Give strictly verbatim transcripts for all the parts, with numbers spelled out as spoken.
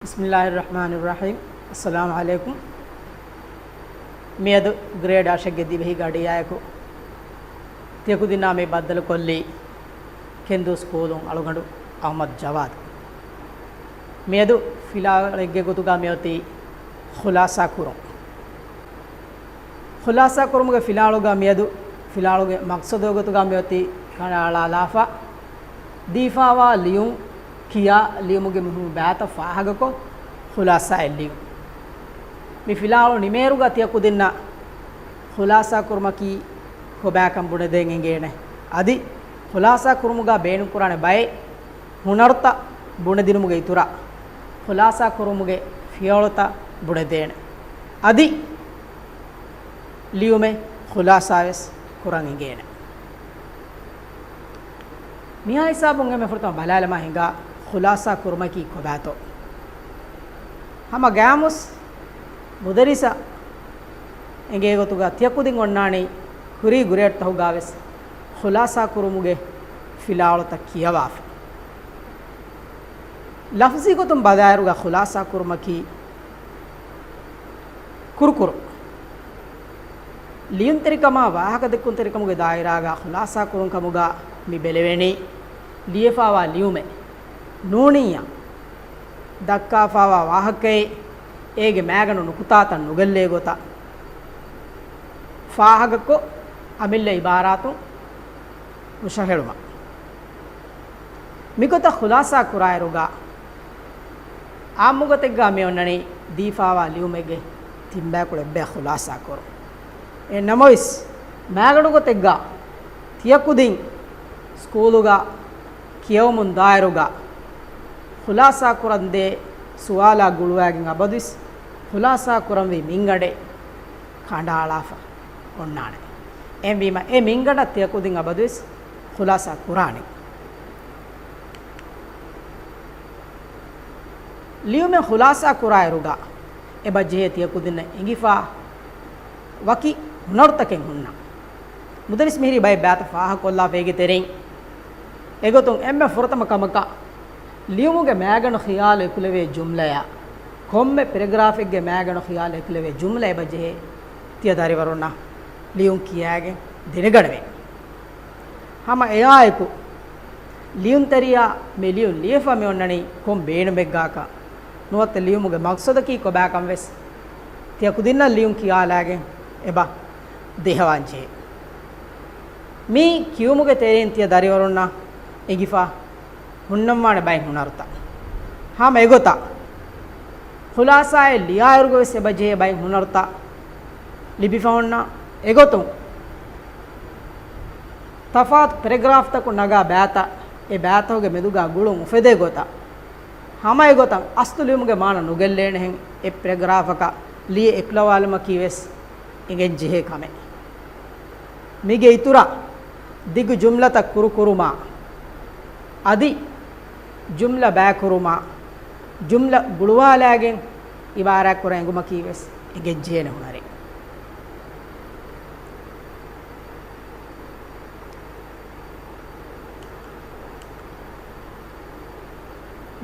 ބިސްމިއްލާހިއްރަޙްމާނިއްރަޙީމް. އައްސަލާމު ޢަލައިކުމް. މިއަދު ގްރޭޑް އަށެއްގެ ދިވެހި ގަޑިއާއެކު ތިޔަކުދިންނާ މި ބައްދަލުކޮށްލީ ކެންދޫ ސްކޫލުން އަޅުގަނޑު އަޙްމަދު ޖަވާދު. މިއަދު ފިލާވަޅެއްގެ ގޮތުގަ މިއޮތީ ޚުލާޞާ ކުރުން. ޚުލާޞާ ކުރުމުގެ ފިލާވަޅުގަ މިއަދު ފިލާވަޅުގެ މަޤްޞަދުގެ ގޮތުގަ މިއޮތީ ކަނޑައަޅާލާފަ ދީފާވާ ލިޔުން ކިޔާ ލިޔުމުގެ މި ބައިތައް ފާހަގަކޮށް ޚުލާޞާއެއް ލިޔުން. މި ފިލާވަޅު ނިމޭއިރުގަ ތިޔަކުދިންނަށް ޚުލާޞާ ކުރުމަކީ ކޮބާކަން ބުނެދޭން އެނގޭނެ. އަދި ޚުލާޞާ ކުރުމުގަ ބޭނުންކުރާނެ ބައެއް ހުނަރުތައް ބުނެދިނުމުގެ އިތުރަށް، ޚުލާޞާ ކުރުމުގެ ފިޔަވަޅުތައް ބުނެދޭނެ. އަދި ލިޔުމެއް ޚުލާޞާވެސް ކުރަން އެނގޭނެ. މިހާ ހިސާބުން އެންމެ ފުރަތަމަ ބަލާލަމާ ހިނގާ ޚުލާޞާ ކުރުމަކީ ކޮބާތޯ؟ ހަމަ ގާމުސް މުދައްރިސަށް އެނގޭ ގޮތުގަ ތިޔަކުދިން އޮންނާނީ ކުރީ ގްރޭޑްތަކުގަވެސް ޚުލާޞާ ކުރުމުގެ ފިލާވަޅުތައް ކިޔަވާފަ. ލަފްޒީ ގޮތުން ބަލާއިރުގަ ޚުލާޞާ ކުރުމަކީ ކުރުކުރު. ލިޔުންތެރިކަމާ ވާހަކަދެއްކުންތެރިކަމުގެ ދާއިރާގަ ޚުލާޞާ ކުރުން ކަމުގަ މި ބެލެވެނީ، ލިޔެފާވާ ލިޔުމެއް ނޫނިއްޔާ ދައްކާފާވާ ވާހަކައެއް އޭގެ މައިގަނޑު ނުކުތާތައް ނުގެއްލޭ ގޮތަށް ފާހަގަކޮށް، އަމިއްލަ އިބާރާތުން ހުށަހެޅުމަށް. މިގޮތަށް ޚުލާޞާ ކުރާއިރުގަ، އާއްމުގޮތެއްގަ މި އޮންނަނީ ދީފާވާ ލިޔުމެއްގެ ތިންބަޔަކުޅެއްބަޔަށް ޚުލާޞާ ކުރުން. އެހެން ނަމަވެސް، މައިގަނޑުގޮތެއްގަ ތިޔަކުދިން ސްކޫލުގަ ކިޔަވަމުން ދާއިރުގަ ޚުލާޞާ ކުރަންދޭ ސުވާލާ ގުޅުވާގެން އަބަދުވެސް ޚުލާޞާ ކުރަންވީ މިންގަނޑެއް ކަނޑައަޅާފަ އޮންނާނެ. އެހެންވީމަ، އެ މިންގަނޑަށް ތިޔަކުދިން އަބަދުވެސް ޚުލާޞާ ކުރާނެ. ލިޔުމެއް ޚުލާޞާ ކުރާއިރުގަ އެބަ ޖެހޭ ތިޔަކުދިންނަށް އެނގިފާ ވަކި ހުނަރުތަކެއް ހުންނަ. މުދައްރިސް މިހިރީ ބައެއް ބައިތައް ފާހަގަކޮށްލާފަ އޭގެ ތެރެއިން. އެގޮތުން އެންމެ ފުރަތަމަ ކަމަކަށް ލިޔުމުގެ މައިގަނޑު ޚިޔާލު އެކުލެވޭ ޖުމްލައާ، ކޮންމެ ޕެރެގްރާފެއްގެ މައިގަނޑު ޚިޔާލު އެކުލެވޭ ޖުމްލަ އެބަ ޖެހޭ ތިޔަ ދަރިވަރުންނަށް ލިޔުން ކިޔާގެން ދެނެގަނެވޭ. ހަމަ އެއާއެކު، ލިޔުންތެރިޔާ މި ލިޔުން ލިޔެފަ މި އޮންނަނީ ކޮން ބޭނުމެއްގާކަށް ނުވަތަ ލިޔުމުގެ މަޤްޞަދަކީ ކޮބާކަން ވެސް ތިޔަކުދިންނަށް ލިޔުން ކިޔާލާގެން އެބަ ދޭހަވާން ޖެހޭ. މި ކިޔުމުގެ ތެރެއިން ތިޔަ ދަރިވަރުންނަށް އެނގިފަ ހުންނަންވާނެ ބައެއް ހުނަރުތައް. ހަމަ އެގޮތަށް، ޚުލާޞާއެއް ލިޔާއިރުގަވެސް އެބަ ޖެހޭ ބައެއް ހުނަރުތައް ލިބިފަ ހުންނަ އެގޮތުން، ތަފާތު ޕެރެގްރާފްތަކުން ނަގާ ބައިތައް އެ ބައިތަކުގެ މެދުގަ ގުޅުން އުފެދޭ ގޮތަށް، ހަމަ އެގޮތަށް އަސްލު ލިޔުމުގެ މާނަ ނުގެއްލޭނެހެން އެ ޕެރެގްރާފަކަށް ލިޔެ އެކުލަވާލުމަކީ ވެސް އެނގެން ޖެހޭ ކަމެއް. މީގެ އިތުރަށް ދިގު ޖުމްލަތައް ކުރުކުރުމާ، އަދި ޖުމްލަ ބައިކުރުމާ، ޖުމްލަ ގުޅުވާލާގެން އިބާރާތްކުރަން އެނގުމަކީ ވެސް އެނގެން ޖެހޭނެ ހުނަރެއް.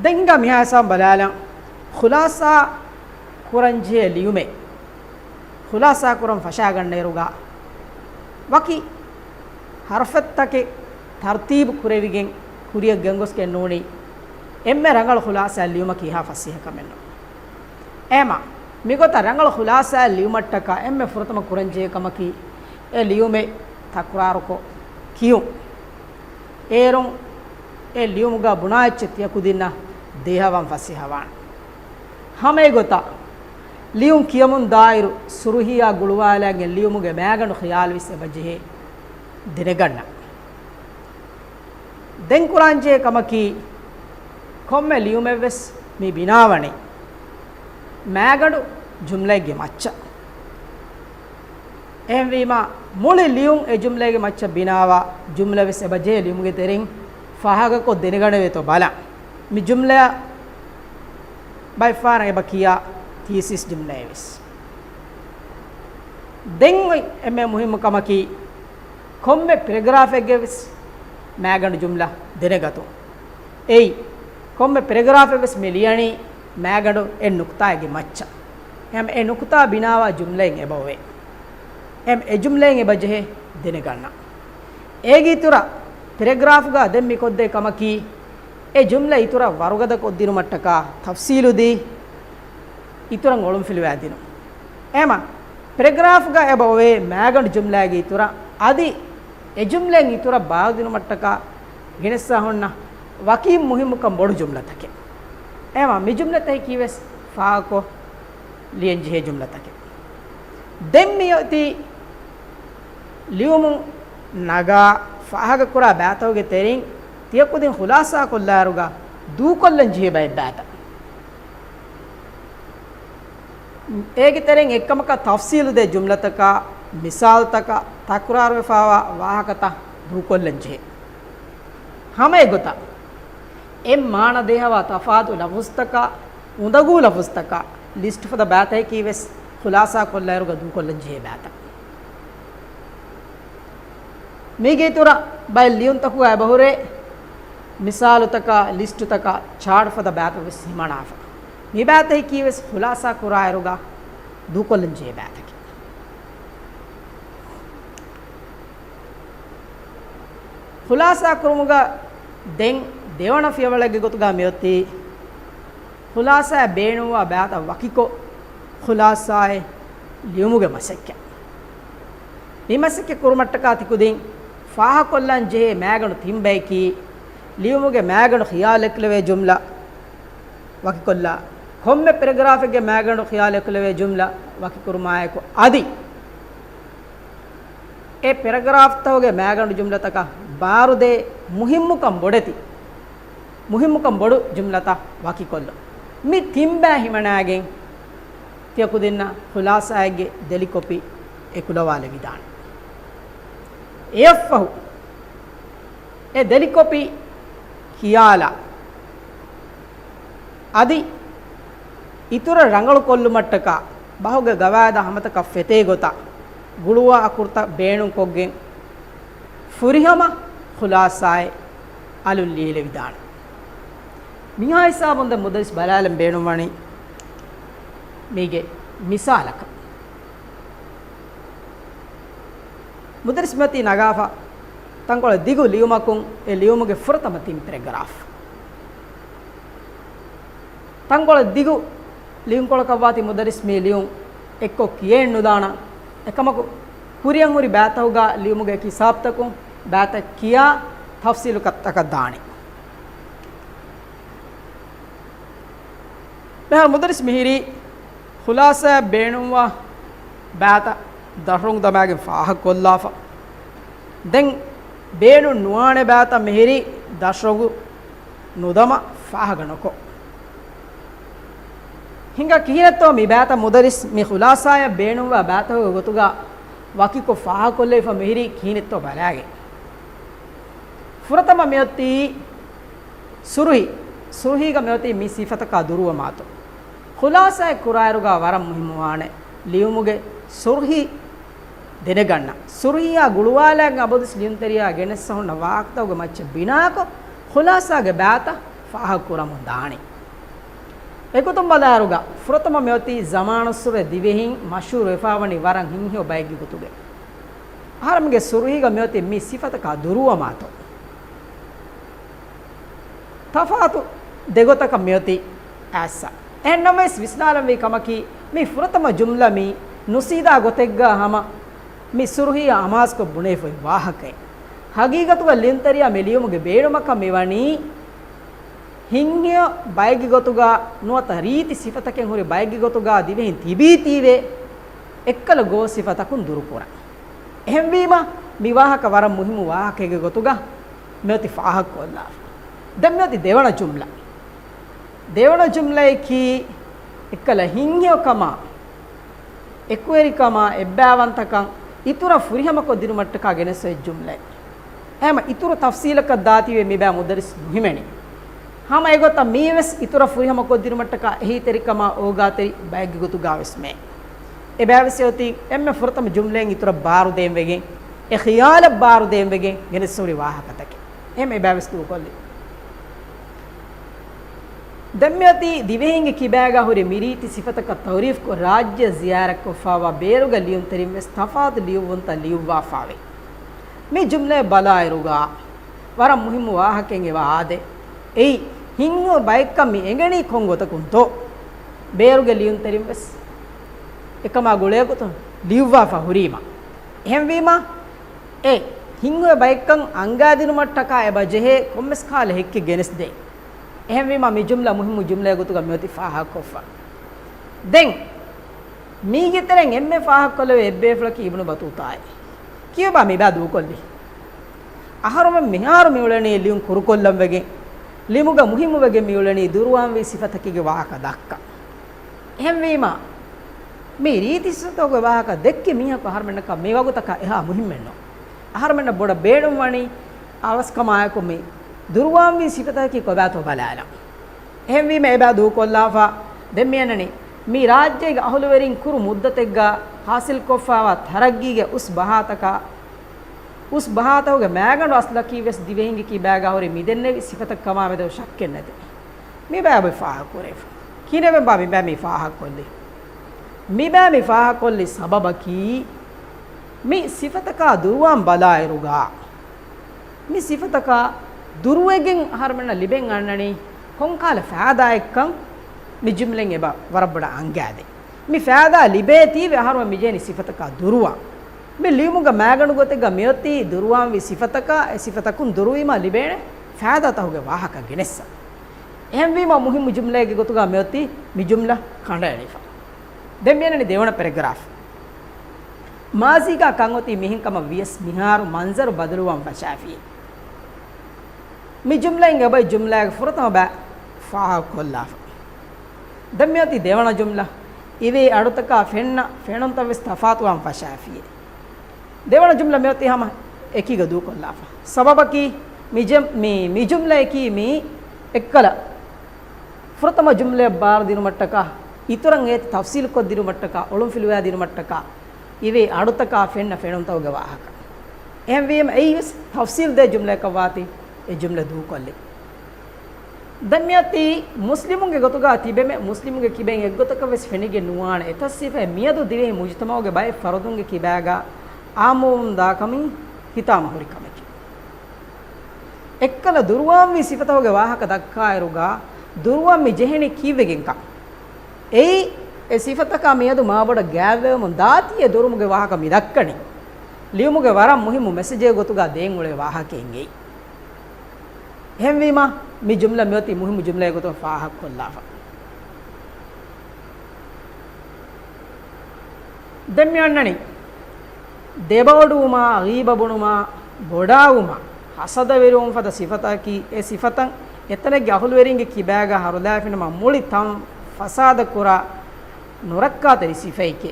ދެން ހިނގާ މިހާ ހިސާބުން ބަލާލަން، ޚުލާޞާ ކުރަންޖެހޭ ލިޔުމެއް ޚުލާޞާ ކުރަން ފަށާގަންނައިރުގަ ވަކި ހަރުފެއްތަކެއް ތަރުތީބު ކުރެވިގެން ކުރިއަށް ގެންގޮސްގެން ނޫނީ އެންމެ ރަނގަޅު ޚުލާޞާ ލިޔުމަކީ ހާ ފަސޭހަ ކަމެއް ނޫން. އެހެމަ، މިގޮތަށް ރަނގަޅު ޚުލާޞާއެއް ލިޔުމަށްޓަކާ އެންމެ ފުރަތަމަ ކުރަންޖެހޭ ކަމަކީ، އެ ލިޔުމެއް ތަކުރާރުކޮށް ކިޔުން. އޭރުން އެ ލިޔުމުގަ ބުނާ އެއްޗެއް ތިޔަކުދިންނަށް ދޭހަވާން ފަސޭހަވާނެ. ހަމައެގޮތަށް، ލިޔުން ކިޔަމުން ދާއިރު ސުރުހީއާ ގުޅުވާލާގެން ލިޔުމުގެ މައިގަނޑު ޚިޔާލުވެސް އެބަޖެހޭ ދެނެގަންނަން. ދެން ކުރާންޖެހޭ ކަމަކީ، ކޮންމެ ލިޔުމެއްވެސް މި ބިނާވަނީ މައިގަނޑު ޖުމްލައެއްގެ މައްޗަށް. އެހެންވީމާ، މުޅި ލިޔުން އެ ޖުމްލައިގެ މައްޗަށް ބިނާވާ ޖުމްލަވެސް އެބަޖެހޭ ލިޔުމުގެ ތެރެއިން ފާހަގަކޮށް ދެނެގަނެވޭތޯ ބަލަން. މި ޖުމްލަޔަށް ބައެއްފަހަރަށް އެބަ ކިޔާ ތީސިސް ޖުމްލައެވެސް. ދެން އޮތް އެންމެ މުހިއްމު ކަމަކީ، ކޮންމެ ޕެރެގްރާފެއްގެވެސް މައިގަނޑު ޖުމްލަ ދެނެގަތުން. އެއީ، ކޮންމެ ޕެރެގްރާފެއްވެސް މި ލިޔަނީ މާގަނޑު އެއް ނުކުތާއެއްގެ މައްޗަށް. އެހެން އެ ނުކުތާ ބިނާވާ ޖުމްލައެއް އެބައޮވޭ. އެހެން އެ ޖުމްލައެއް އެބަ ޖެހޭ ދެނެގަންނަން. އޭގެ އިތުރަށް ޕެރެގްރާފްގަ ދެން މި ކޮށްދޭ ކަމަކީ، އެ ޖުމްލަ އިތުރަށް ވަރުގަދަ ކޮށްދިނުމަށްޓަކާ ތަފްސީލު ދީ، އިތުރަށް އޮޅުންފިލުވާދިނުން. އެހެމަ ޕެރެގްރާފްގަ އެބަ އޮވޭ މާގަނޑު ޖުމްލައިގެ އިތުރަށް އަދި އެ ޖުމްލައިން އިތުރަށް ބާރުދިނުމަށްޓަކާ ގެނެއްސާ ހުންނަ ވަކީ މުހިއްމުކަން ބޮޑު ޖުމްލަތަކެއް. އެހެމަ މި ޖުމްލަތަކަކީވެސް ފާހަގަކޮށް ލިޔަންޖެހޭ ޖުމްލަތަކެއް. ދެން މިއޮތީ ލިޔުމުން ނަގާ ފާހަގަކުރާ ބައިތަކުގެ ތެރެއިން ތިޔަކުދިން ޚުލާސާކޮށްލާއިރުގަ ދޫކޮށްލަން ޖެހޭ ބައެއް ބައިތައް. އޭގެ ތެރެއިން އެއްކަމަކަށް ތަފްސީލުދޭ ޖުމްލަތަކާ، މިސާލުތަކާ، ތަކުރާރުވެފާވާ ވާހަކަތައް ދޫކޮށްލަން ޖެހޭ. ހަމަ އެގޮތަށް އެއް މާނަ ދޭހަވާ ތަފާތު ލަފުޒުތަކާ، އުނދަގޫ ލަފުޒުތަކާ ލިސްޓު ފަދަ ބައިތަކަކީވެސް ޚުލާސާކޮށްލާއިރުގަ ދޫކޮށްލަން ޖެހޭ ބައިތައް. މީގެ އިތުރަށް ބައެއް ލިޔުންތަކުގަ އެބަހުރޭ، މިސާލުތަކާ، ލިސްޓުތަކާ، ޗާޓް ފަދަ ބައިތައް ވެސް ހިމަނާފަ. މި ބައިތަކަކީވެސް ޚުލާސާ ކުރާއިރުގަ ދޫކޮށްލަން ޖެހޭ ބައިތަކެއް. ޚުލާސާ ކުރުމުގަ ދެން ދެވަނަ ފިޔަވަޅެއްގެ ގޮތުގަ މިއޮތީ، ޚުލާސާއަށް ބޭނުންވާ ބައިތައް ވަކިކޮށް، ޚުލާސާއެއް ލިޔުމުގެ މަސައްކަތް. މި މަސައްކަތް ކުރުމަށްޓަކާ ތިކުދިން ފާހަކޮށްލަން ޖެހޭ މާގަނޑު ތިން ބަޔަކީ، ލިޔުމުގެ މާގަނޑު ޚިޔާލު އެކުލެވޭ ޖުމްލަ ވަކިކޮށްލާ، ކޮންމެ ޕެރެގްރާފެއްގެ މާގަނޑު ޚިޔާލު އެކުލެވޭ ޖުމްލަ ވަކިކުރުމާއެކު އަދި އެ ޕެރެގްރާފްތަކުގެ މާގަނޑު ޖުމްލަތަކަށް ބާރުދޭ މުހިއްމުކަން ބޮޑެތި، މުހިއްމުކަން ބޮޑު ޖުމްލަތައް ވަކިކޮށްލުން. މި ތިން ބައި ހިމަނާގެން ތިޔަކުދިންނަށް ޚުލާސާއެއްގެ ދެލި ކޮޕީ އެކުލަވާލެވިދާނެ. އެއަށްފަހު އެ ދެލި ކޮޕީ ކިޔާލާ އަދި އިތުރަށް ރަނގަޅު ކޮށްލުމަށްޓަކާ ބަހުގެ ގަވާއިދާ ހަމަތަކަށް ފެތޭ ގޮތަށް ގުޅުވާ އަކުރުތައް ބޭނުންކޮށްގެން ފުރިހަމަ ޚުލާސާއެއް އަލުން ލިޔެލެވިދާނެ. މިހާ ހިސާބުން ދެން މުދައްރިސް ބަލާލަން ބޭނުންވަނީ މީގެ މިސާލަކަށް. މުދައްރިސް މިއޮތީ ނަގާފަ ތަންކޮޅެއް ދިގު ލިޔުމަކުން އެ ލިޔުމުގެ ފުރަތަމަ ތިން ޕެރެގްރާފް. ތަންކޮޅެއް ދިގު ލިޔުންކޮޅަކަށްވާތީ މުދައްރިސް މި ލިޔުން އެއްކޮށް ކިޔައެއް ނުދާނަން. އެކަމަކު ކުރިއަށް ހުރި ބައިތަކުގަ ލިޔުމުގެ އެކި ހިސާބުތަކުން ބައިތައް ކިޔާ ތަފްސީލު ކަތަކަށް ދާނެ. މިހާރު މުދައްރިސް މިހިރީ ޚުލާސާއަށް ބޭނުންވާ ބައިތައް ދަށްރޮނގު ދަމާގެން ފާހަގަކޮށްލާފަ. ދެން ބޭނުން ނުވާނެ ބައިތައް މިހިރީ ދަށްރޮނގު ނުދަމަ ފާހަގަ ނުކޮށް. ހިނގާ ކިހިނެއްތޯ މި ބައިތައް މުދައްރިސް މި ޚުލާސާއަށް ބޭނުންވާ ބައިތަކުގެ ގޮތުގަ ވަކިކޮށް ފާހަގަކޮށްލެވިފަ މިހިރީ ކިހިނެއްތޯ ބަލާގެން. ފުރަތަމަ މިއޮތީ ސުރުހީ، ސުރުހީގަ މިއޮތީ މި ސިފަތަކާ ދުރުވަމާތޯ. ޚުލާސާއެއް ކުރާއިރުގަ ވަރަށް މުހިއްމުވާނެ ލިޔުމުގެ ސުރުހީ ދެނެގަންނަން. ސުރުހީއާ ގުޅުވާލާގެން އަބަދުވެސް ލިޔުންތެރިޔާ ގެނެއްސަ ހުންނަ ވާހަކަތަކުގެ މައްޗަށް ބިނާކޮށް، ޚުލާސާގެ ބައިތައް ފާހަގަކުރަމުން ދާނެ. އެގޮތުން ބަލާއިރުގަ، ފުރަތަމަ މިއޮތީ ޒަމާނުއްސުރެ ދިވެހިން މަޝްހޫރުވެފާވަނީ ވަރަށް ހިތްހެޔޮ ބައެއްގެ ގޮތުގައި. އަހަރެމެންގެ ސުރުހީގަ މިއޮތީ މި ސިފަތަކާ ދުރުވަމާތޯ. ތަފާތު ދެގޮތަކަށް މިއޮތީ އައިއްސަ. އެހެންނަމަވެސް ވިސްނާލަންވީ ކަމަކީ، މި ފުރަތަމަ ޖުމްލަ މީ ނުސީދާ ގޮތެއްގަ ހަމަ މި ސުރުހީއާ އަމާޒުކޮށް ބުނެފައި ވާހަކައެއް. ހަގީގަތުގަ ލިޔުންތެރިޔާ މި ލިޔުމުގެ ބޭނުމަކަށް މިވަނީ ހިތްހެޔޮ ބައެއްގެ ގޮތުގަ ނުވަތަ ރީތި ސިފަތަކެއް ހުރި ބައެއްގެ ގޮތުގަ ދިވެހިން ތިބީތީވެ އެއްކަލަ ގޯސް ސިފަތަކުން ދުރުކުރަން. އެހެންވީމަ، މި ވާހަކަ ވަރަށް މުހިއްމު ވާހަކައެއްގެ ގޮތުގަ މިއޮތީ ފާހަގަކޮށްލާފަ. ދެން މިއޮތީ ދެވަނަ ޖުމްލަ. ދެވަނަ ޖުމްލައަކީ އެއްކަލަ ހިތްހެޔޮކަމާ، އެކުވެރިކަމާ، އެއްބައިވަންތަކަން އިތުރަށް ފުރިހަމަކޮށްދިނުމަށްޓަކާ ގެނެސްދޭ ޖުމްލައެއް. ހަމަ އިތުރު ތަފްސީލަކަށް ދާތީވެ މިބައި މުދައްރިސް ނުހިމެނި. ހަމަ އެގޮތަށް މީވެސް އިތުރަށް ފުރިހަމަކޮށްދިނުމަށްޓަކާ އެހީތެރިކަމާ އޯގާތެރި ބައެއްގެ ގޮތުގަވެސް މޭ. އެބައިވެސް އޮތީ އެންމެ ފުރަތަމަ ޖުމްލައިން އިތުރަށް ބާރުދޭންވެގެން، އެ ޚިޔާލަށް ބާރުދޭންވެގެން ގެނެސްހުރި ވާހަކަތަކެއް. އެހެން އެބައިވެސް ދޫކޮށްލި. ދެންމެއޮތީ ދިވެހިންގެ ކިބާގާ ހުރި މިރީތި ސިފަތަކަށް ތައުރީފްކޮށް، ރާއްޖެ ޒިޔާރަތްކޮށްފާވާ ބޭރުގެ ލިޔުންތެރިން ވެސް ތަފާތު ލިޔުއްވުންތައް ލިޔުއްވާފާވޭ. މި ޖުމްލައެއް ބަލާއިރުގާ ވަރަށް މުހިއްމު ވާހަކައެއް އެބަ އާދޭ. އެއީ، ހިތްހަމަ ބައެއްކަން މި އެނގެނީ ކޮން ގޮތަކުންތޯ؟ ބޭރުގެ ލިޔުންތެރިން ވެސް އެކަމާ ގުޅޭ ގޮތުން ލިޔުއްވާފަ ހުރީމަ. އެހެންވީމަ، އެ ހިތްހަމަ ބައެއްކަން އަންގާދިނުމަށްޓަކާ އެބަ ޖެހޭ ކޮންމެސް ކަހަލަ ހެއްކެއް ގެނެސްދޭ. އެހެންވީމަ، މި ޖުމްލަ މުހިއްމު ޖުމްލައެއް ގޮތުގަ މިއޮތީ ފާހަގަކޮށްފަ. ދެން، މީގެ ތެރެއިން އެންމެ ފާހަގަކޮށްލެވޭ އެއްބޭފުޅަކީ އިބްނު ބަތޫތާއޭ. ކިޔެވާ މިބާ ދޫކޮށްލީ. އަހަރުމެން މިހާރު މިއުޅެނީ ލިޔުން ކުރުކޮށްލަން ވެގެން، ލިޔުމުގަ މުހިއްމު ވެގެން މިއުޅެނީ ދުރުވާންވީ ސިފަތަކީގެ ވާހަކަ ދައްކަން. އެހެންވީމަ، މި ރީތި ސިފަތަކުގެ ވާހަކަ ދެއްކި މީހަކު އަހަރުމެންނަކަށް މި ވަގުތަކަށް އެހާ މުހިއްމެއްނު. އަހަރުމެންނަށް ބޮޑަށް ބޭނުންވަނީ އަވަސްކަމާއެކު މި ދުރުވާންވީ ސިފަތަކީ ކޮބާތޯ ބަލާލަން. އެހެންވީމަ އެބަ ދޫކޮށްލާފަ ދެން މިއަންނަނީ މި ރާއްޖޭގެ އަހުލުވެރިން ކުރު މުއްދަތެއްގަ ހާސިލްކޮށްފާވާ ތަރައްގީގެ އުސް ބަހާތަކާ، އުސް ބަހާތަކުގެ މާގަނޑު އަސްލަކީ ވެސް ދިވެހިންގެ ކިބާގަ ހުރި މިދެންނެވި ސިފަތައް ކަމާމެދު ޝައްކެއް ނެތޭ. މިބާ އެބަ ފާހަގަކުރެވިފަ. ކިހިނެއް ބާ މިބާ މި ފާހަގަކޮށްލީ؟ މިބާ މި ފާހަގަކޮށްލި ސަބަބަކީ، މި ސިފަތަކާ ދުރުވާން ބަލާއިރުގަ، މި ސިފަތަކާ ދުރުވެގެން އަހަރުމެންނަށް ލިބެން އަންނަނީ ކޮންކަހަލަ ފައިދާއެއްކަން މި ޖުމްލައިން އެބަ ވަރަށް ބޮޑަށް އަންގާދޭ. މި ފައިދާ ލިބޭތީވެ އަހަރުމެން މިޖެހެނީ ސިފަތަކާ ދުރުވާން. މި ލިޔުމުގަ މާގަނޑު ގޮތެއްގަ މިއޮތީ ދުރުވާންވީ ސިފަތަކާ، އެ ސިފަތަކުން ދުރުވީމާ ލިބޭނެ ފައިދާތަކުގެ ވާހަކަ ގެނެއްސަ. އެހެންވީމާ މުހިއްމު ޖުމްލައެއްގެ ގޮތުގަ މިއޮތީ މި ޖުމްލަ ކަނޑައެޅިފަ. ދެން މިއަންނަނީ ދެވަނަ ޕެރެގްރާފް. މާޒީގަ ކަންއޮތީ މިހެން ކަމަށް ވިޔަސް މިހާރު މަންޒަރު ބަދަލުވާން ފަށާފި. މި ޖުމްލައިން އެބައި ޖުމްލައިގެ ފުރަތަމަ ބައި ފާހަގަކޮށްލާފަ. ދެން މިއޮތީ ދެވަނަ ޖުމްލަ. އިވޭ އަޑުތަކާ ފެންނަ ފެނުންތައް ވެސް ތަފާތުވާން ފަށާފި. ދެވަނަ ޖުމްލަ މިއޮތީ ހަމަ އެކީގަ ދޫކޮށްލާފަ. ސަބަބަކީ މި ޖެ-، މި، މި ޖުމްލައަކީ މީ އެއްކަލަ ފުރަތަމަ ޖުމްލައަށް ބާރުދިނުމަށްޓަކާ، އިތުރަށް އޭތި ތަފްސީލުކޮށްދިނުމަށްޓަކާ، އޮޅުންފިލުވާދިނުމަށްޓަކާ، އިވޭ އަޑުތަކާ ފެންނަ ފެނުންތަކުގެ ވާހަކަ. އެހެންވީމަ އެއީވެސް ތަފްސީލުދޭ ޖުމްލައަކަށްވާތީ އެ ޖުމްލަ ދޫކޮށްލި. ދެން މިއޮތީ މުސްލިމުންގެ ގޮތުގަ ތިބެމެ، މުސްލިމުންގެ ކިބައިން އެއްގޮތަކަށް ވެސް ފެނިގެން ނުވާނެ އެތައް ސިފައެއް މިއަދު ދިވެހި މުޖުތަމަޢުގެ ބައެއް ފަރުދުންގެ ކިބާގަ އާއްމުވަމުން ދާކަމީ ހިތާމަ ހުރި ކަމެކޭ. އެއްކަލަ ދުރުވާންވީ ސިފަތަކުގެ ވާހަކަ ދައްކާއިރުގަ ދުރުވާން މި ޖެހެނީ ކީއްވެގެންކަން. އެއީ، އެ ސިފަތަކާ މިއަދު މާބޮޑަށް ގާތްވެވެމުން ދާތީ އެ ދުރުވުމުގެ ވާހަކަ މި ދައްކަނީ. ލިޔުމުގެ ވަރަށް މުހިއްމު މެސެޖެއް ގޮތުގަ ދޭން އުޅޭ ވާހަކައެއް އެއީ. އެހެންވީމަ، މި ޖުމްލަ މިއޮތީ މުހިއްމު ޖުމްލައެއް ގޮތުން ފާހަގަކޮށްލާފަ. ދެން މި އަންނަނީ، ދެބައޮޑުވުމާ، ޣީބަ ބުނުމާ، ބޮޑާވުމާ، ހަސަދަވެރިވުން ފަދަ ސިފަތަކީ، އެ ސިފަތައް އެތަނެއްގެ އަހުލުވެރިންގެ ކިބާގަ ހަރުލާފިނަމަ މުޅި ތަން ފަސާދަ ކުރާ ނުރައްކާތެރި ސިފައެކޭ.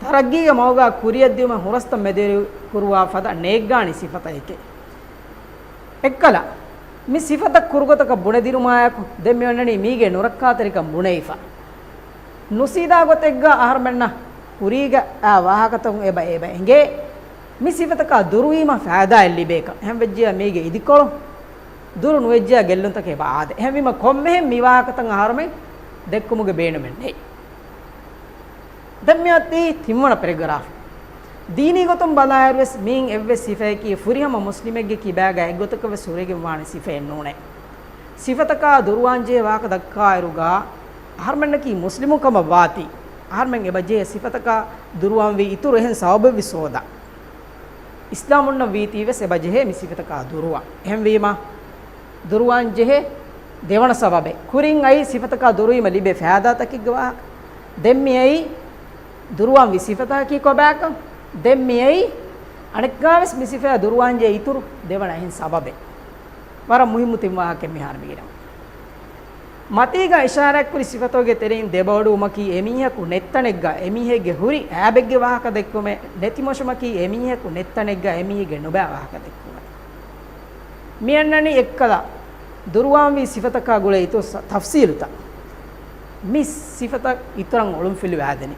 ތަރައްގީގެ މަގުގަ ކުރިއަށްދިއުމަށް ހުރަސްތައް މެދުވެރި ކުރުވާ ފަދަ ނޭއްގާނި ސިފަތަކެކޭ. އެއްކަލަ، މި ސިފަތައް ކުރުގޮތަކަށް ބުނެދިނުމާއެކު، ދެން މި އޮންނަނީ މީގެ ނުރައްކާތެރިކަން ބުނެވިފަ. ނުސީދާ ގޮތެއްގަ އަހަރުމެންނަށް ކުރީގަ އާ ވާހަކަތަކުން އެބަ އެބަ އެނގޭ، މި ސިފަތަކާ ދުރުވީމަ ފައިދާއެއް ލިބޭކަން. އެހެން ވެއްޖިޔާ މީގެ އިދިކޮޅު ދުރު ނުވެއްޖިޔާ ގެއްލުންތަކެއް އެބަ އާދޭ. އެހެންވީމަ ކޮންމެހެން މި ވާހަކަތައް އަހަރުމެން ދެއްކުމުގެ ބޭނުމެއް ނެތް. ދެން މިއޮތީ ތިންވަނަ ޕެރެގްރާފް. ދީނީ ގޮތުން ބަލާއިރުވެސް މިއިން އެއްވެސް ސިފައަކީ ފުރިހަމަ މުސްލިމެއްގެ ކިބާގަ އެއްގޮތަކަށްވެސް ހުރެގެންވާނެ ސިފައެއް ނޫނޭ. ސިފަތަކާ ދުރުވާންޖެހޭ ވާހަކަ ދައްކާއިރުގަ އަހަރުމެންނަކީ މުސްލިމު ކަމަށް ވާތީ، އަހަރުމެން އެބަޖެހޭ ސިފަތަކާ ދުރުވާންވީ އިތުރު އެހެން ސަބަބެއްވެސް ހޯދާ. އިސްލާމުންނަށް ވީތީވެސް އެބަޖެހޭ މި ސިފަތަކާ ދުރުވާން. އެހެންވީމަ، ދުރުވާން ޖެހޭ ދެވަނަ ސަބަބެއް. ކުރިން އައީ ސިފަތަކާ ދުރުވީމަ ލިބޭ ފައިދާތަކެއްގެ ވާހަކަ. ދެން މިއައީ ދުރުވާންވި ސިފަތަކަކީ ކޮބާކަން. ދެން މިއައީ އަނެއްކާވެސް މި ސިފަޔާ ދުރުވާންޖެހޭ އިތުރު ދެވަނަ އެހެން ސަބަބެއް. ވަރަށް މުހިއްމު ތިން ވާހަކައެއް މިހާރު މިގިނަ. މަތީގަ އިޝާރާތްކުރި ސިފަތަކުގެ ތެރެއިން ދެބައޮޑުވުމަކީ އެމީހަކު ނެތްތަނެއްގަ އެމީހެއްގެ ހުރި އާބެއްގެ ވާހަކަ ދެއްކުމެއް، ނެތިމޮށުމަކީ އެމީހަކު ނެތްތަނެއްގަ އެމީހެއްގެ ނުބައި ވާހަކަ ދެއްކުމެއް. މިއަންނަނީ އެއްކަލަ ދުރުވާންވީ ސިފަތަކާ ގުޅޭ އިތުރު ސަ-، ތަފްސީލުތައް. މި ސިފަތައް އިތުރަށް އޮޅުންފިލުވާދެނީ.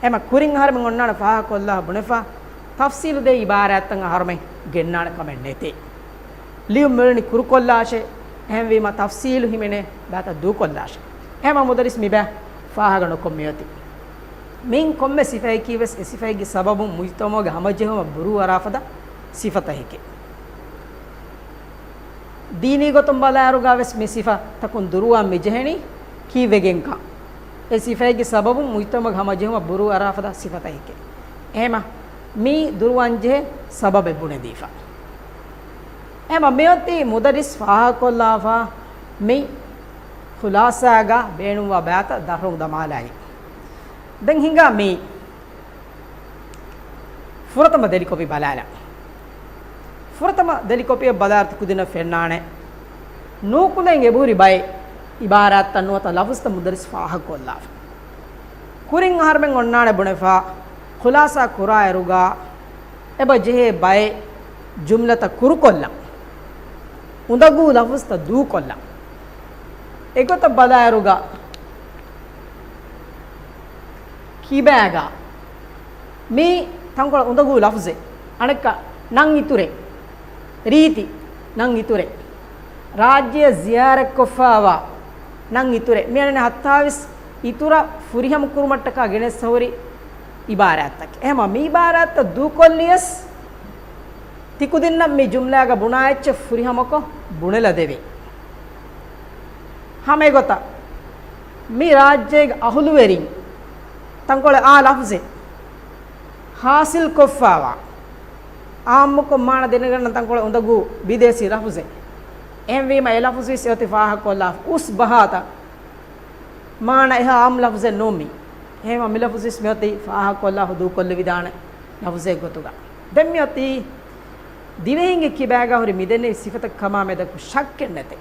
އެމަ ކުރިން އަހަރުމެން އޮންނާނެ ފާހަގަކޮށްލާ ބުނެފަ، ތަފްސީލު ދޭ އިބާރާތްތައް އަހަރުމެން ގެންނާނެ ކަމެއް ނެތޭ. ލިޔުން މިއުޅެނީ ކުރުކޮށްލާށޭ، އެހެންވީމަ ތަފްސީލު ހިމެނޭ ބައިތައް ދޫކޮށްލާށޭ. އެހެމަ މުދައްރިސް މިބައި ފާހަގަ ނުކޮށް މިއޮތީ. މިއިން ކޮންމެ ސިފައަކީ ވެސް އެ ސިފައެއްގެ ސަބަބުން މުޖްތަމަޢުގެ ހަމަޖެހުމަށް ބުރޫއަރާފަދަ ސިފަތަކެކޭ. ދީނީ ގޮތުން ބަލާއިރުގަ ވެސް މި ސިފަތަކުން ދުރުވާން މިޖެހެނީ ކީއްވެގެންކަން. އެ ސިފައެއްގެ ސަބަބުން މުޖްތަމަޢުގެ ހަމަޖެހުމަށް ބުރޫއަރާފަދަ ސިފަތަކެކޭ. އެހެމަ މީ ދުރުވާންޖެހޭ ސަބަބެއް ބުނެދީފަ. އެހެމަ މިއޮތީ މުދައްރިސް ފާހަގަކޮށްލާފަ މި ޚުލާސާގަ ބޭނުންވާ ބައިތައް ދަށުން ދަމާލައި. ދެން ހިނގާ މި ފުރަތަމަ ދެލިކޮޕި ބަލާލަ. ފުރަތަމަ ދެލިކޮޕިއަށް ބަލާއިރު ތިކުދިންނަށް ފެންނާނެ. ނޫކުލައިން އެބަހުރި ބައެއް އިބާރާތްތައް ނުވަތަ ލަފުޒުތައް މުދައްރިސް ފާހަގަކޮށްލާފަ. ކުރިން އަހަރުމެން އޮންނާނެ ބުނެފަ، ޚުލާސާ ކުރާއިރުގަ އެބަ ޖެހޭ ބައެއް ޖުމްލަތައް ކުރުކޮށްލަން. އުނދަގޫ ލަފުޒުތައް ދޫކޮށްލަން. އެގޮތަށް ބަލާއިރުގަ ކިބާގަ މީ ތަންކޮޅެއް އުނދަގޫ ލަފުޒެއް. އަނެއްކާ ނަން އިތުރެއް. ރީތި ނަން އިތުރެއް. ރާއްޖެއަށް ޒިޔާރަތްކޮށްފައިވާ ނަން އިތުރެއް. މި އަންނަނީ ހައްތާވީސް އިތުރަށް ފުރިހަމަ ކުރުމަށްޓަކާ ގެނެއްސަ ހުރި އިބާރާތްތަކެއް. އެހެމަ މި އިބާރާތްތައް ދޫކޮށްލިޔަސް ތިކުދިންނަށް މި ޖުމްލާގަ ބުނާ އެއްޗެއް ފުރިހަމަކޮށް ބުނެލަދެވޭ. ހަމަ އެގޮތަށް މި ރާއްޖޭގެ އަހުލުވެރިން ތަންކޮޅެއް އާ ލަފުޒެއް ހާސިލްކޮށްފައިވާ، އާއްމުކޮށް މާނަ ދެނެގަންނަ ތަންކޮޅެއް އުނދަގޫ ބިދޭސީ ލަފުޒެއް. އެހެންވީމަ އެ ލަފުޒު ވެސް އެއޮތީ ފާހަގަކޮށްލާފަ. އުސް ބަހާތަ މާނަ އެހާ އާއްމު ލަފުޒެއް ނޫން މީ. އެހެންވީމަ މި ލަފުޒު ވެސް މިއޮތީ ފާހަގަކޮށްލާފަ ދޫކޮށްލެވިދާނެ ލަފުޒެއް ގޮތުގަ. ދެން މިއޮތީ ދިވެހިންގެ ކިބާގަ ހުރި މިދެންނެވި ސިފަތައް ކަމާ މެދަކު ޝައްކެއް ނެތޭ.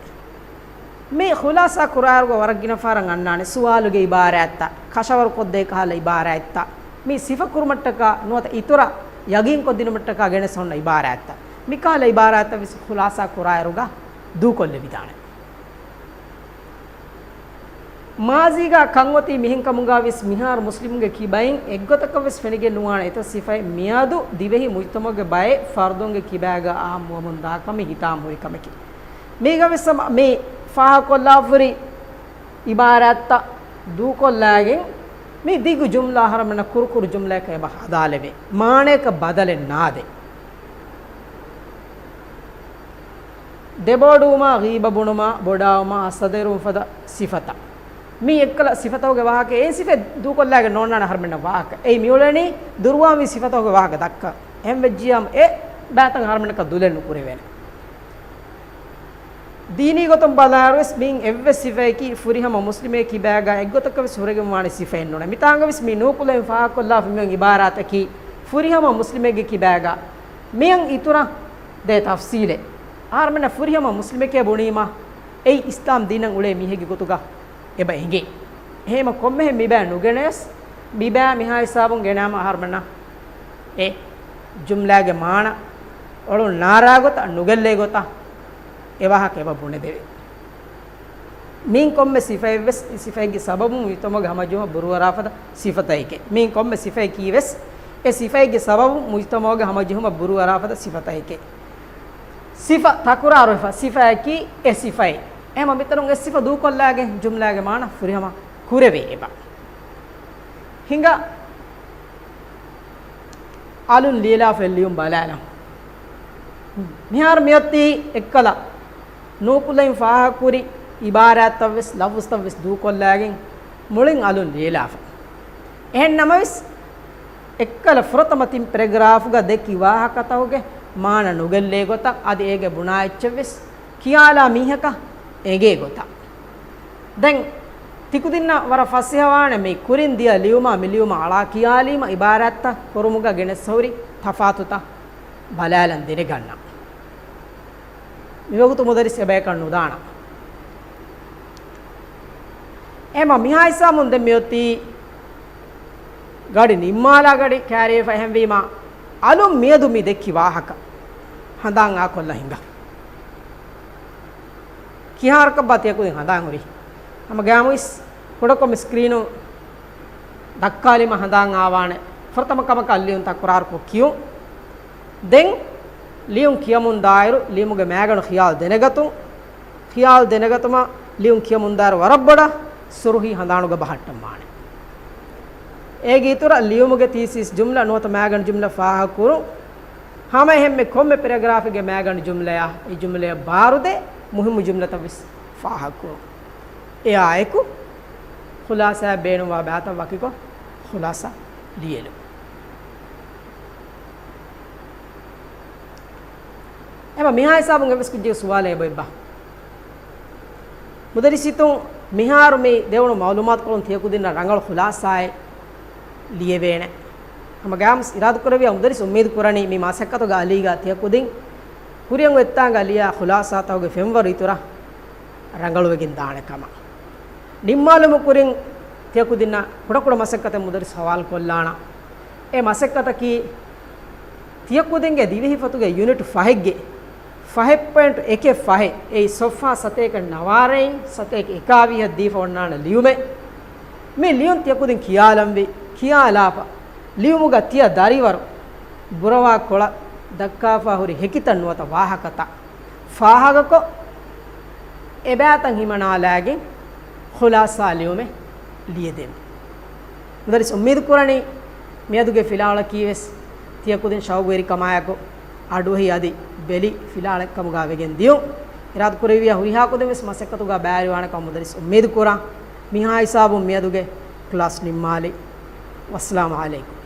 މި ޚުލާސާ ކުރާއިރުގަ ވަރަށް ގިނަ ފަހަރަށް އަންނާނެ ސުވާލުގެ އިބާރާތްތައް، ކަށަވަރުކޮށްދޭ ކަހަލަ އިބާރާތްތައް، މި ސިފަ ކުރުމަށްޓަކާ ނުވަތަ އިތުރަށް ޔަގީންކޮށްދިނުމަށްޓަކާ ގެނެސް ހުންނަ އިބާރާތްތައް. މިކަހަލަ އިބާރާތްތައް ވެސް ޚުލާސާ ކުރާއިރުގަ ދޫކޮށްލެވިދާނެ. މާޒީގަ ކަންއޮތީ މިހެންކަމުގަ ވެސް މިހާރު މުސްލިމުންގެ ކިބައިން އެއްގޮތަކަށް ވެސް ފެނިގެން ނުވާނެ އެތައް ސިފައެއް މިއަދު ދިވެހި މުޖްތަމަޢުގެ ބައެއް ފަރުދުންގެ ކިބާގަ އާއްމުވަމުންދާ ކަމެއް ހިތާމަހުރި ކަމެކޭ. މީގަ ވެސް މި ފާހަގަކޮށްލާފަހުރި އިބާރާތްތައް ދޫކޮށްލާގެން މި ދިގު ޖުމްލަ އަހަރުމެންނަށް ކުރުކުރު ޖުމްލައަކަށް އެބަ ހަދާލެވޭ. މާނަޔަކަށް ބަދަލެއް ނާދޭ. ދެބޯޑުވުމާ، ޣީބަ ބުނުމާ، ބޮޑާވުމާ، ހަސަދަވެރިވުން ފަދަ ސިފަތައް. މީ އެއްކަލަ ސިފަތަކުގެ ވާހަކަ، އެ ސިފަ ދޫކޮށްލާގެން ނޯންނާނެ އަހަރުމެންނަށް ވާހަކަ. އެއީ މިއުޅެނީ ދުރުވާންވީ ސިފަތަކުގެ ވާހަކަ ދައްކަން. އެހެން ވެއްޖިއްޔާމު އެ ބައިތައް އަހަރުމެންނަކަށް ދުލެއް ނުކުރެވޭނެ. ދީނީ ގޮތުން ބަލާއިރުވެސް މިއިން އެއްވެސް ސިފައަކީ ފުރިހަމަ މުސްލިމެއް ކިބާގަ އެއްގޮތަކަށް ވެސް ހުރެގެން ވާނެ ސިފައެއް ނޫނޭ. މިތާނގަ ވެސް މި ނޫކުލައިން ފާހަގަކޮށްލާފަ މިއޮތް އިބާރާތަކީ ފުރިހަމަ މުސްލިމެއްގެ ކިބާގަ މިއަށް އިތުރަށް ދޭ ތަފްސީލެއް. އަހަރުމެންނަށް ފުރިހަމަ މުސްލިމެކޭ ބުނީމަ އެއީ އިސްލާމް ދީނަށް އުޅޭ މީހެއްގެ ގޮތުގަ އެބަ އެނގޭ. އެހެމަ ކޮންމެހެން މިބައި ނުގެނެސް، މިބައި މިހާ ހިސާބުން ގެނައިމަ އަހަރުމެންނަށް އެ ޖުމްލާގެ މާނަ އޮޅުން ނާރާ ގޮތަށް ނުގެއްލޭ ގޮތަށް އެ ވާހަކަ އެބަ ބުނެދެވޭ. މިއިން ކޮންމެ ސިފައެއް ވެސް އެ ސިފައެއްގެ ސަބަބުން މުޖްތަމަޢުގެ ހަމަޖެހުމަށް ބުރޫއަރާފަދަ ސިފަތަކެކޭ. މިއިން ކޮންމެ ސިފައަކީ ވެސް އެ ސިފައެއްގެ ސަބަބުން މުޖްތަމަޢުގެ ހަމަޖެހުމަށް ބުރޫއަރާފަދަ ސިފަތަކެކޭ. ސިފަ ތަކުރާރުވެފަ، ސިފައަކީ އެ ސިފައެއް. އެހެމަ މިތަނުން އެ ސިފަ ދޫކޮށްލާގެން ޖުމްލާގެ މާނަ ފުރިހަމަ ކުރެވޭ އެބަ. ހިނގާ އަލުން ލިޔެލާފަ ލިޔުން ބަލާލަން. މިހާރު މިއޮތީ އެއްކަލަ ނޫކުލައިން ފާހަގަކުރި އިބާރާތްތައް ވެސް ލަފުޒުތައް ވެސް ދޫކޮށްލާގެން މުޅިން އަލުން ލިޔެލާފަ. އެހެން ނަމަވެސް، އެއްކަލަ ފުރަތަމަ ތިން ޕެރެގްރާފުގަ ދެއްކި ވާހަކަތަކުގެ މާނަ ނުގެއްލޭ ގޮތަށް، އަދި އޭގެ ބުނާ އެއްޗެއް ވެސް ކިޔާލާ މީހަކަށް އެނގޭ ގޮތަށް. ދެން ތިކުދިންނަށް ވަރަށް ފަސޭހަވާނެ މި ކުރިން ދިޔަ ލިޔުމާ މި ލިޔުމަށް އަޅާ ކިޔާލީމަ އިބާރާތްތައް ކުރުމުގަ ގެނެސް ހުރި ތަފާތުތައް ބަލާލަން ދެނެގަންނަން. މިވަގުތު މުދައްރިސް އެބަޔަކަށް ނުދާނަން. އެހެމަ މިހާ ހިސާބުން ދެން މިއޮތީ ގަޑި ނިންމާލާ ގަޑި ކާރިވެފަ. އެހެންވީމާ، އަލުން މިއަދު މި ދެއްކި ވާހަކަ ހަނދާން އާކޮށްލަ ހިނގާ. ކިހާރަކަށްބާ ތިޔަ ކުދިން ހަނދާން ހުރީ؟ ހަމަ ގައިމުވެސް ކުޑަކޮށް މި ސްކްރީނު ދައްކާލީމަ ހަނދާން އާވާނެ. ފުރަތަމަ ކަމަކަށް ލިޔުން ތަކުރާރުކޮށް ކިޔުން. ދެން ލިޔުން ކިޔަމުން ދާއިރު ލިޔުމުގެ މައިގަނޑު ޚިޔާލު ދެނެގަތުން. ޚިޔާލު ދެނެގަތުމަށް ލިޔުން ކިޔަމުންދާއިރު ވަރަށް ބޮޑަށް ސުރުޚީ ހަނދާނުގަ ބަހައްޓަން ވާނެ. އޭގެ އިތުރަށް ލިޔުމުގެ ތީސިސް ޖުމްލަ ނުވަތަ މައިގަނޑު ޖުމްލަ ފާހަގަކުރުން. ހަމައެހެންމެ ކޮންމެ ޕެރެގްރާފެއްގެ މައިގަނޑު ޖުމްލަޔާ އެ ޖުމްލަޔަށް ބާރުދޭ މުހިއްމު ޖުމްލަތައް ވެސް ފާހަގަކުރުން. އެއާއެކު، ޚުލާސާއަށް ބޭނުންވާ ބައިތައް ވަކިކޮށް، ޚުލާސާ ލިޔެލުން. އެމަ މިހާ ހިސާބުން އެއްވެސް ކުއްޖެއްގެ ސުވާލެއް އެބައޮތްބާ؟ މުދައްރިސް އިތުން މިހާރު މި ދެވުނު މައުލޫމާތުކޮޅުން ތިޔަ ކުދިންނަށް ރަނގަޅު ޚުލާސާއެއް ލިޔެވޭނެ. ހަމަ ގާމްސް އިރާދަކުރެއްވިޔާ މުދައްރިސް އުއްމީދު ކުރަނީ މި މަސައްކަތުގެ އަލީގަ ތިޔަ ކުދިން ކުރިއަށް އޮތްތާނގަ ލިޔާ ޚުލާސާތަކުގެ ފެންވަރު އިތުރަށް ރަނގަޅުވެގެން ދާނެ ކަމަށް. ނިންމާލުމުގެ ކުރިން ތިޔަ ކުދިންނަށް ކުޑަކުޑަ މަސައްކަތެއް މުދައްރިސް ހަވާލު ކޮށްލާނަން. އެ މަސައްކަތަކީ ތިޔަ ކުދިންގެ ދިވެހި ފޮތުގެ ޔުނިޓް ފަހެއްގެ ފަހެއް ޕޮއިންޓް އެކެއް ފަހެއް، އެއީ ސޮފްހާ ސަތޭކަ ނަވާރައިން ސަތޭކަ އެކާވީހަށް ދީފަ އޮންނާނެ ލިޔުމެއް. މި ލިޔުން ތިޔަ ކުދިން ކިޔާލަންވީ، ކިޔާލާފަ، ލިޔުމުގަ ތިޔަ ދަރިވަރު ބުރަވާ ކޮޅަށް ދައްކާފަ ހުރި ހެކިތައް ނުވަތަ ވާހަކަތައް ފާހަގަކޮށް، އެބައިތައް ހިމަނާލާގެން ޚުލާސާ ލިޔުމެއް ލިޔެދޭން. މުދައްރިސް އުއްމީދު ކުރަނީ، މިއަދުގެ ފިލާވަޅަކީވެސް ތިޔަ ކުދިން ޝައުގުވެރިކަމާއެކު އަޑުއެހި އަދި ބެލި ފިލާވަޅެއް ކަމުގަ ވެގެން ދިޔުން. އިރާދަ ކުރެއްވިޔާ ހުރިހާ ކުދިން ވެސް މަސައްކަތުގަ ބައިވެރިވާނެ ކަމަށް މުދައްރިސް އުއްމީދު ކުރަން. މިހާ ހިސާބުން މިއަދުގެ ކްލާސް ނިންމާލި. ވައްސަލާމު ޢަލައިކުމް.